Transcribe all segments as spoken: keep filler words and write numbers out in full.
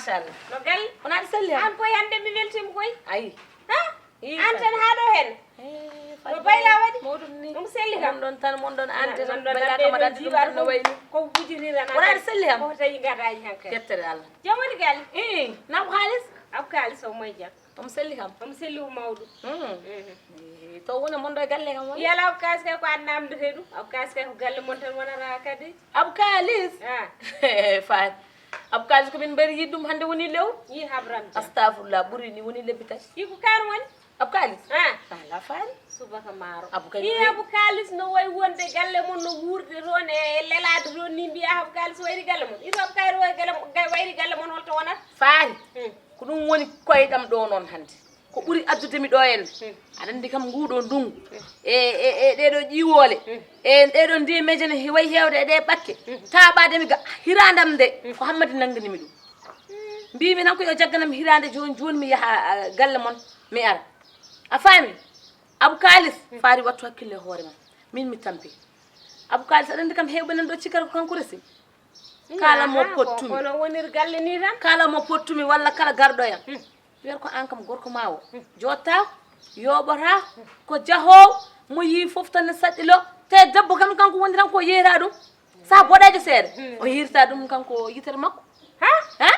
Machallah. No gal? Wona aɗa selli han? An koy hannde mi weltiima koy. Ayi. Ha? Ii, an tan haa ɗo hen. Eh, no Faty Bayla waɗi? Mawɗum ni. Ɗum selli kam. Mon ɗon tan, mon ɗon ande tan. Bayla kam aɗa andi ɗum tan no wayni. Ko wujirira na. Wona aɗa selli kam? Ko tawi gadaaji han kay. Yettere Allah. Jom woni gal? Ii, naɓu kaalis? Aɓu kaalis o moy jam. Omo selli kam? Omo selli ko mawɗum. Mm. Mhm. Eh, to woni mon ɗo e galle kam woni? Yala aɓu kaalis kay ko an namdete ɗum. Aɓu kaalis kay ko galle mon tan wonata kadi. Aɓu kaalis? Ah. Faty. Aɓu kaalis ko min mbaɗi yiɗde ɗum hannde woni lewru. Yi habram jam. Astafurlah, ɓuri ni woni lebbi tati. Yi ko kar woni? Aɓu kaalis? Ah. Ala Faty. Subaka maaro. Aɓu kaalis. Yi aɓu kaalis no wayi wonde galle mon no wuurde toon e lelaade toon ni mbiya aɓu kaalis wayri galle mon. Yi to aɓu kaalis wayri galle mon, ga-, wayri galle mon holto wonata? Faty. Hmm. Ko ɗum woni koyɗam ɗo noon hannde. Ko ɓuri addude mi ɗo en. Hmm. Aɗa anndi kam nguɗo ndungu. Hmm. E, e, e ɗeɗo ƴiwoole. Hmm. E ɗeɗo ndemeeje ne heewi heewde e ɗe ɓakke. Hmm. Taaɓaade mi ga hirandam nde. Hmm. Ko Hammadi nanngani mi ɗum. Mbimi tan ko yo jagganam hirande jooni jooni mi yaha, ah, galle mon mi ara. A faami? Aɓu kaalis, hmm, Faty wattu hakkille e hoore ma. Min mi tampi. Aɓu kaalis, aɗa anndi kam heewɓe nan ɗo cikkata ko kanko resi. Kala mo aha, pottumi. Kono wonir galle ni tan. Kala mo pottumi walla kala garɗo yam. Hmm. Wiyata ko an kam gorko ma o. Hmm. Jotta, yoɓata, ko jahoowo, mo yii fof tan ne saɗɗilo. Te debbo kam kanko woni tan ko yeeyata ɗum. Sa boɗeejo seeɗa, hmm, o yeeyata ɗum kanko yitere makko. Ha? Ha?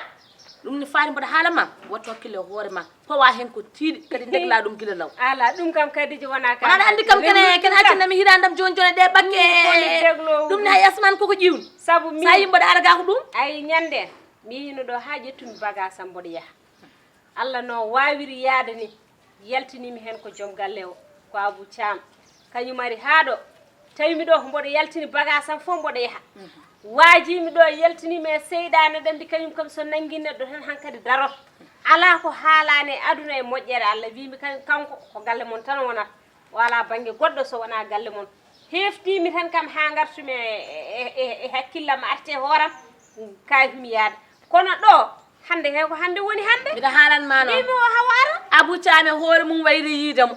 Ɗum ne Faty mboɗo haala ma, wattu hakkille e hoore ma. Pawa hen ko tiiɗi, kadi ndegla ɗum gila law. Ala, ɗum kam Kadija wona ka. Wona aɗa anndi kam kene, kene accana mi hirandam jooni jooni ɗe ɓakke. Ɗum ne hay asman koko ƴiwni. Sabu min. Sa yimɓe ɗo ara ga ko ɗum. Ay ñande, mi yino ɗo ha ƴettumi bagage am mboɗo yaha. Allah no wawiri yaade ni, yaltinimi hen ko joom galle o, ko Abou Thiam. Kañum ari ha ɗo, tawi mi ɗo mboɗo yaltini bagage am fof mboɗo yaha. Mhm. Waajimi ɗo yaltinimi e seyɗaane ɗen mbi kañum kam so nangi neɗɗo tan hankadi daro. Ala ko haalani e aduna e moƴƴere Allah. Wimi kan-, kanko ko galle mon tan wonata. O ala bannge goɗɗo so wona galle mon. Heftimi tan kam ha ngartumi e, e, e, e hakkillam arti e hooram, kayfimi yaade. Kono ɗo, hande he ko hande woni hande. Mbiɗa haalan ma noon. Mbimi o hawa ara. Abou Thiam e hoore mum wayri yiide mo.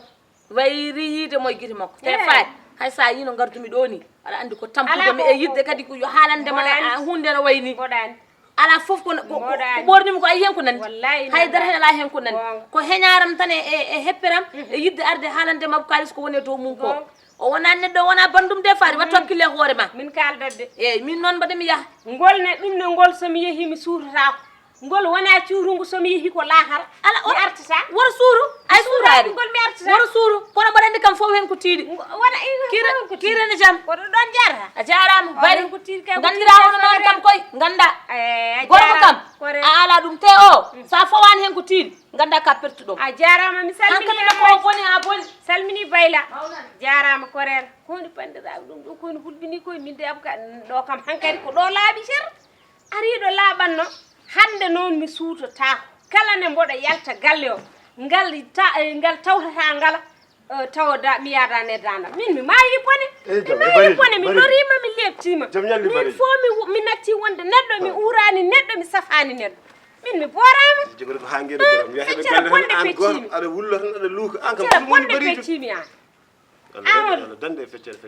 Wayri yiide mo e gite makko. Te Faty, hay sa yino ngardumi ɗo ni, aɗa anndi ko tampude mi e yidde kadi ko yo haalande ma. Mboɗo anndi. A, hunde no wayni. Mboɗo anndi. Ala fof ko, ko, ko, ko ɓornimi ko ayi hen ko nandi. Wallahi hay dara hen ala hen ko nandi. Goonga. Ko heñaram tan e, e, e hepperam, mhm, e yidde arde haalande ma Abou Kaalis ko woni e dow mum ko. Goonga. O wona neɗɗo, o wona bandum de Faty, wattu hakkille e hoore ma. Min kaaldat de. Eyyi, min noon mbaɗa mi yaha. Ngol ne, ɗum ne ngol so mi yehi mi suutotaako. Ngol wona cuurungu so mi yehi ko laakara. Ala, mi artata. Woro suuru. Ay suuraade. Ngol mi artata. Woro suuru. Kono mboɗo anndi kam fof hen ko tiiɗi. Wona, kiire, kiire ne jam. Ko ɗo ɗon jarata. A jaaraama. Bari. Ko tiiɗi kay. Nganndiraa hono noon kam koy. Ngannda. Gorko kam. A ala ɗum. Te o, mm, sa fowaani hen ko tiiɗi. Ngannda ka pertuɗo. A jaaraama, mi salmini. Hankali no ko boni, a boni. Salmini Bayla. Jaaraama Koreer. Ko woni banndiraaɓe ɗum ɗo, ko woni hulɓini koye min de Abou Ka-, ɗo kam hankadi ko ɗo laaɓi cer. Ariiɗo laaɓanno, hannde noon mi suutotaako. Kala ne mboɗo yalta galle o, ngal ta-, eh, ngal tawtata ngala, eh, tawa da-, mi yaada ne daanda. Min mi maayi bone. Mi maayi bone, mi loriima, mi leɓtiima. Min fof mi wu-, mi natti wonde neɗɗo, mi uuraani neɗɗo, mi safaani neɗɗo. Min mi booraama. Feccere bonde pecciimi. Aɗa wulla tan, aɗa luuka. An kam, feccere bonde pecciimi an. Amadou,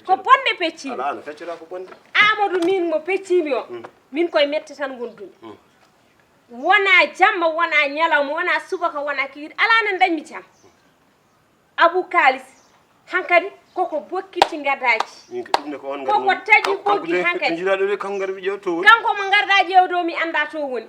ko bonde pecciimi. Ala, no feccata ko bonde. Amadou, min mo pecciimi o, mm, min koye mette tan ngondumi. Mm. Wona jamma, wona ñalawma, wona subaka, wona kikiiɗe. Ala no dañmi jam. Abou Kaalis, hankadi koko bokkiti gadaaji. Min ko ɗum ne ko on koko taƴi ɓoggi hankadi. Jiɗaɗo de kanko ngarmi ƴeew to woni. Kanko mo ngarɗa ƴeewde o, mi annda to woni.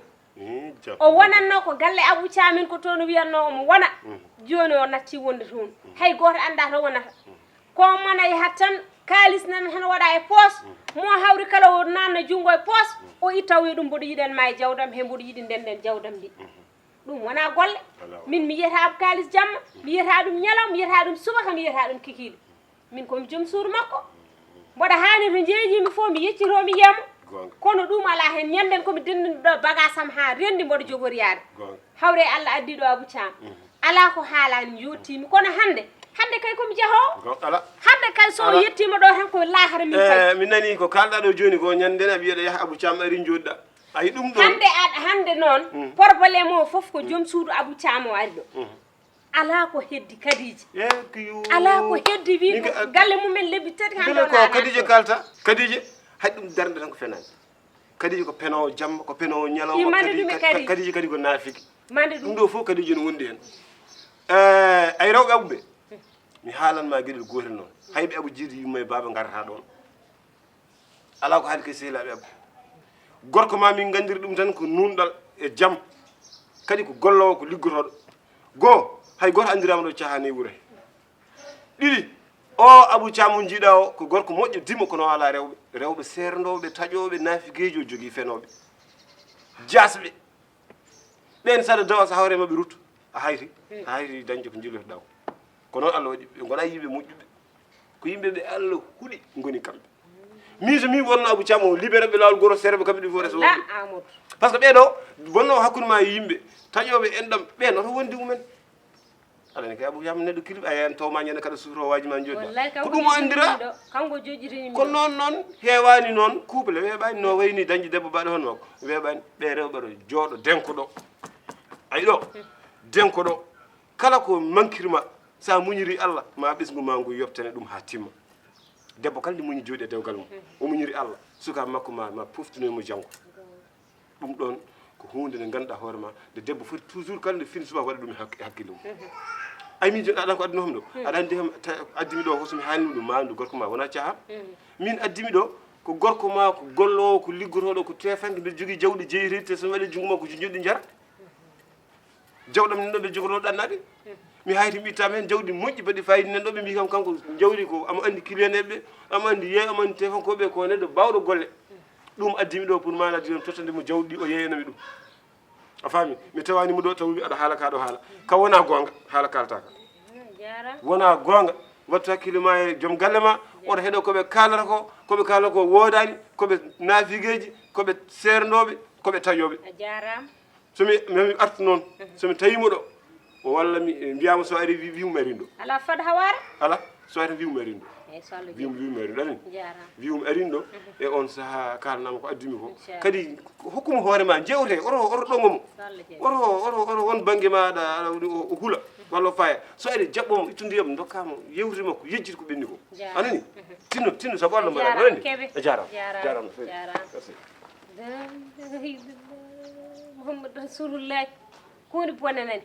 O wonatno ko galle Abou Thiam en ko toon o wiyatno omo wona. Mhm. Jooni o natti wonde toon. Mhm. Hay gooto annda to wonata. Mhm. Ko mona yahat tan, kaalis nan heno waɗa e poos. Mhm. Mo hawri kala o nanna junngo e poos, mhm, o itta o wiya ɗum mboɗo yiɗan ma e jawdam, he mboɗo yiɗi ndenden jawdam ndi. Mhm. Ɗum wona golle. Min mi yiyata Abou Kaalis jamma, mi yiyata ɗum ñalawma, mi yiyata ɗum subaka, mi yiyata ɗum kikiiɗe. Min ko mi joom suudu makko. Mboɗo haani to njeejiimi fof, mi yeccito, mi yiya mo. Goonga. Kono ɗum alaa heen. Ñannden ko mi denndini ɗo bagaas am haa renndi, mboɗo jogori yaade. Goonga. Hawre Allah addi ɗo Abou Thiam. Mhm. Alaa ko haalaani, mi yottiimi. Kono hannde, hannde kay ko mi jahoowo. Goonga, alaa. Hannde kay so o yettiima ɗo tan ko laahara min payi. Eh, mi nanii ko kaalɗaa ɗo jooni ko, ñannden aɗa wiya aɗa yaha Abou Thiam ari njooɗɗaa. Ayi, ɗum ɗoon. Hannde aɗa, hannde noon, mm, problème o fof ko, mm, joom suudu Abou Thiam o ari ɗo. Mm. Alaa ko heddi Kadija. Eh, ko yo. Alaa ko heddi wi ko galle mumen lebbi tati hannde ko Kadija kalta. Kadija, hay ɗum darnde tan ko fenaande. Kadi ko penoowo jamma, ko penoowo ñalawma. Imande kadi ɗum e ka- kadi. Kadi kadi ko naafiki. Mande ɗum ɗum ɗo fof kadi joni wondi heen. Eh, ay rewɓe aɓuɓe, mi haalan ma geɗel gootel noon. Hayɓe aɓu jiidi yumma e baaba ngarata ɗoon. Alaa ko haali kay sehilaaɓe aɓu. Gorko ma min nganndiri ɗum tan ko nuunɗal e jam. Kadi ko golloowo, ko liggotooɗo. Goo, hay gooto anndiraama ɗo caahaani e wuro he. Ɗiɗi, o Abou Thiam mo njiiɗa o ko gorko moƴƴo dimo, kono o alaa rewɓe. Rewɓe seernooɓe, taƴooɓe, naafigeeji o jogii fenooɓe. Jaasɓe. Ɓeen saɗa dawa so hawre maɓɓe ruttu. A hayti, a hayti dañde ko njilotoɗaa ko. Ko noon Allah waɗi, ɓe ngonaa yimɓe moƴƴuɓe. Ko yimɓe ɓe Allah huɗi ngoni kamɓe. Min so min wonno Abou Thiam o libéré ɓe laawol gooto seere ɓe kamɓe ɗum fof reso. La Amadou. Par ce que ɓee ɗo wonno hakkunde ma e yimɓe taƴooɓe enɗam ɓeen oto wondi mumen. Aɗa anndi kay Abou Thiam neɗɗo kilifa a yayan tawma ñande kala sutorowaaji ma jooɗi. Wallahi ko kanko ɗum o anndira. Joƴƴitini ɗo, kanko joƴƴitini. Ko noon noon heewaani noon couple weeɓaani no wayni dañde debbo baɗo hono makko weeɓaani. Ɓe rewɓe ɗo jooɗo denko ɗo. Ayi ɗo denko ɗo kala ko mankirma sa muñiri Allah ma ɓesngu ma ngu yoptane ɗum ha timma. Debbo kala nde muñi jooɗi e dewgal mum o muñiri Allah suka makko ma ma poftinoy mo janngo. Ɗum ɗoon ko huunde nde ngannduɗaa hoore ma nde debbo foti toujours kala nde fini subaka waɗa ɗum e hak- e hakkille mum. Ay min joni aɗan ko addunoo mi ɗo aɗa anndi hem ta- addimi ɗo ko somi haalni ɗum ma anndu gorko ma wona caaha. Min addimi ɗo ko gorko ma ko golloowo ko liggotooɗo ko tefanke mbiɗa jogii jawɗi jeeyi te somi waɗi junngo makko joñjoɗi njara. Jawɗam nan ɗo ɓe jogotoo ɗannaade mi hayti mi ittaama heen jawɗi moƴƴi baɗi fayida nan ɗo ɓe mbi kam kanko jawdi ko amo anndi client ɓe amo anndi yeey amo anndi tefankoɓe ko neɗɗo bawɗo golle. Ɗum addimi ɗo pour mana dion tottande mo jawɗi o yeeyanami ɗum. A faami mi tawani mo ɗo tawi mi aɗa haala ka ɗo haala ka wona gonga haala kaltaka. Wona gonga. Wattu hakkille ma e joom galle ma oɗo heɗo koɓe kalata ko koɓe kalata ko wodani koɓe nafigeji koɓe serdoɓe koɓe taƴoɓe. A jarama. Somi mi artu noon somi tawi mo ɗo o walla mi mbiyama so ari wi wiwmi arin ɗo. Ala fad hawara. Ala so ari wiwmi arin ɗo. Eyyi so Allah jaɓi. Wiwmi wiwmi arin ɗo anin. Jarama. Wiwmi arin ɗo e on saaha kalnama ko addumi ko. Inchallah. Kadi hokkumi hoore ma jewte oto oto ɗongo mo. So Allah jaɓi. Oto oto oto won banggue ma aɗa aɗa o o hula walla o faya so ari jaɓɓomo ittu ndiyam dokkamo yewtude makko yejjiti ko ɓenni ko. Jarama. Anani tinno tinno saabu Allah mbaɗa Jarama anani. Kebe. A jarama. Jarama. Jarama no fewi. Jarama. Merci. La ilaha illallah. Muhammad Rasulullah. Ko woni bonanani?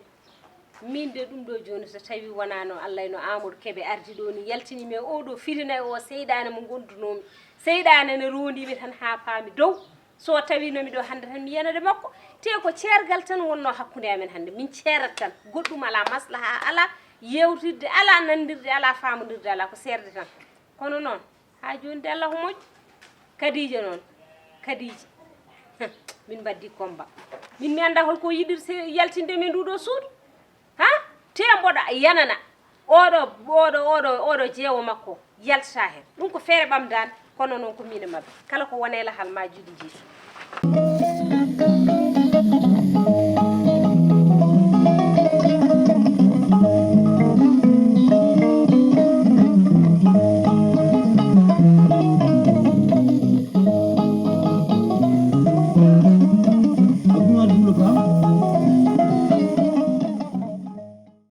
Min de ɗum ɗo joni so tawi wonano Allah no Amadou Kebe ardi ɗo ni yaltini mi e oɗo fitina e o seyɗane mo gondunomi. Seyɗane ne rondimi tan ha paami dow. So tawinomi ɗo hande tan mi yanade makko. Te ko ceergal tan wonno hakkunde amen hande. Min ceerat tan. Goɗɗum ala maslaha ala yewtirde ala nandirde ala famodirde ala ko seerde tan. Kono noon Ha jooni de Allah ko moƴƴo. Kadiija noon. Kadiija. Min mbaddi combat. Min mi annda holko yiɗir se yaltinde min nduɗo suudu. Ha? Te mboɗo yanana. Oɗo oɗo oɗo oɗo jeewo makko yaltata hen. Ɗum ko feere ɓamdande kono noon ko min e mabbe. Kala ko wona e lahal ma juuɗe jiitu.